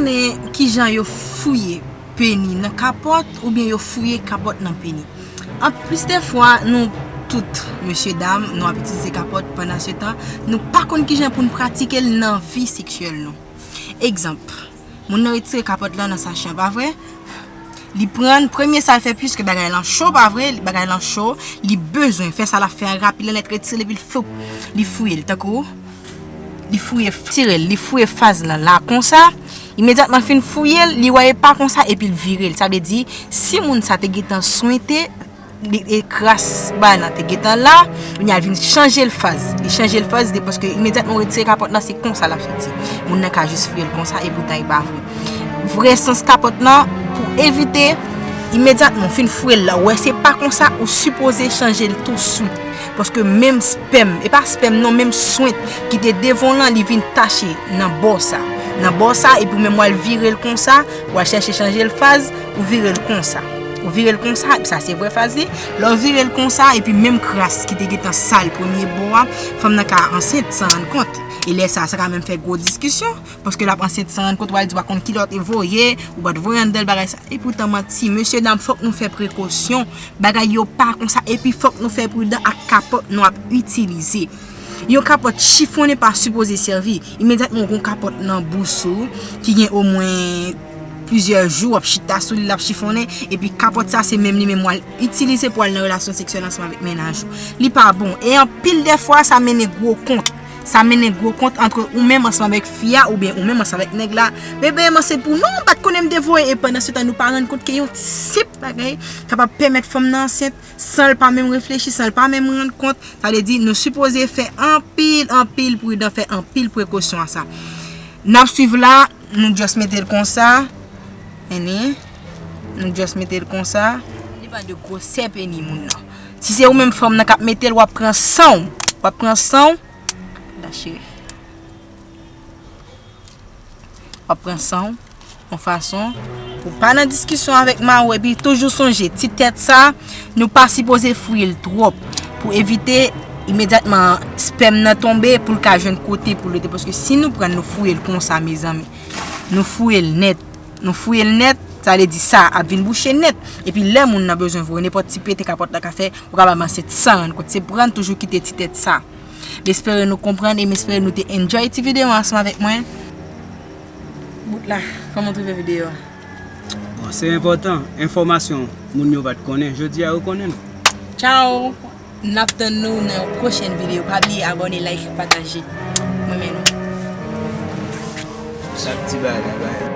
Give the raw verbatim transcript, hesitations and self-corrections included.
Konnen kijan yo fouye peni nan kapòt oubyen yo fouye kapòt nan peni. An plis de fwa, nou tout, mesye dam, nou ap itilize kapòt, pandan se tan, nou pa konn kijan pou n pratike l nan vi seksyèl nou. Egzanp, moun nan retire kapòt la nan sachè an, pa vre? Li pran l, premye sa l fè, piske bagay lan cho, pa vre? Bagay lan cho, li bezwen fè sa l ap fè a rapid, lan nèt, retire l, epi l floup, li fouye l, tankou li fouye, tire l, li fouye faz lan la konsa. Imedyatman l fin fouye l, li wè e pa konsa, epi l vire l. Sa vle di, si moun sa te gentan swente, li, e kras bagay lan te gentan la, kounye a l vin chanje l faz. Li chanje l faz, de paske imedyatman w retire kapòt lan, se konsa l ap soti. Moun nan ka jis fouye l konsa, e poutan e pa vre. Vrè sans kapòt lan, pou evite, imedyatman w fin fouye l la, w wè se pa konsa, ou sipoze chanje l touswit. Paske menm spèm, e pa spèm non, menm swent ki te devan w lan, li vin tache nan bò sa. Nan bò sa, epi w menm w al vire l konsa, w al chèche chanje l faz, ou vire l konsa. Ou vire l konsa, sa se vrè faz li. Lè w vire l konsa, epi menm kras ki te gentan sal premye bò a, fanm nan ka ansent san rann kont. E lè sa, sa ka menm fè gwo diskisyon, paske l ap ansent san rann kont, w al di w pa konn ki lè w te voye, ou pa t voye anndan l, bagay sa. E poutan manti, mesye dam, fòk nou fè prekosyon. Bagay yo pa konsa, epi fòk nou fè pridan ak kapòt nou ap itilize. Yon kapòt chifonnen pa sipoze sèvi. Imedyatman w gen yon kapòt nan bous ou, ki gen omwen plizyè jou, w ap chita sou li, l ap chifonnen, epi kapòt sa se menm li menm w al itilize pou al nan relasyon seksyèl ansanm avèk mennaj ou. Li pa bon. E anpil de fwa, sa mennen gwo kont. Sa mennen gwo kont antre ou menm ansanm avèk fi a oubyen ou menm ansanm avèk nèg la. Bebe, m ansent pou non, m pa t konnen m te voye. E pandan se tan, nou pa rann kont ke yon senp bagay kapab pèmèt fanm nan ansent san l pa menm reflechi, san l pa menm rann kont. Sa vle di, nou sipoze fè anpil, anpil pridan, fè anpil prekosyon a sa. N ap swiv la, nou just mete l konsa. Peni. Nou just mete l konsa. Depann de gwosè peni moun nan. Si se ou menm fanm nan k ap mete l, w ap pran san w. W ap pran san w. Lache. W ap pran san w yon fason pou pa nan diskisyon avèk mari w, epi toujou sonje, ti tèt sa, nou pa sipoze fouye l twòp pou evite imedyatman spèm nan tonbe pou l ka jwenn kote pou l rete. Paske si nou pran l, nou fouye l konsa, mezanmi, nou fouye l nèt. Nou fouye l nèt, sa vle di sa ap vin bouche nèt. Epi lè moun nan bezwen voye nenpòt ti pete kapòt la ka fè, ou kapab ansent san rann kont. Se pran toujou kite ti tèt sa. M espere nou konprann e m espere nou te enjoy ti videyo ansanm avèk mwen. Bout la, kòman w twouve videyo a? Bon, se enpòtan, enfòmasyon moun yo pa t konnen, jodi a yo konnen l. Tchao! N ap tann nou nan yon pwochèn videyo. Pa bliye abòne, like, pataje. M renmen nou. Sa ti bagay la, bay.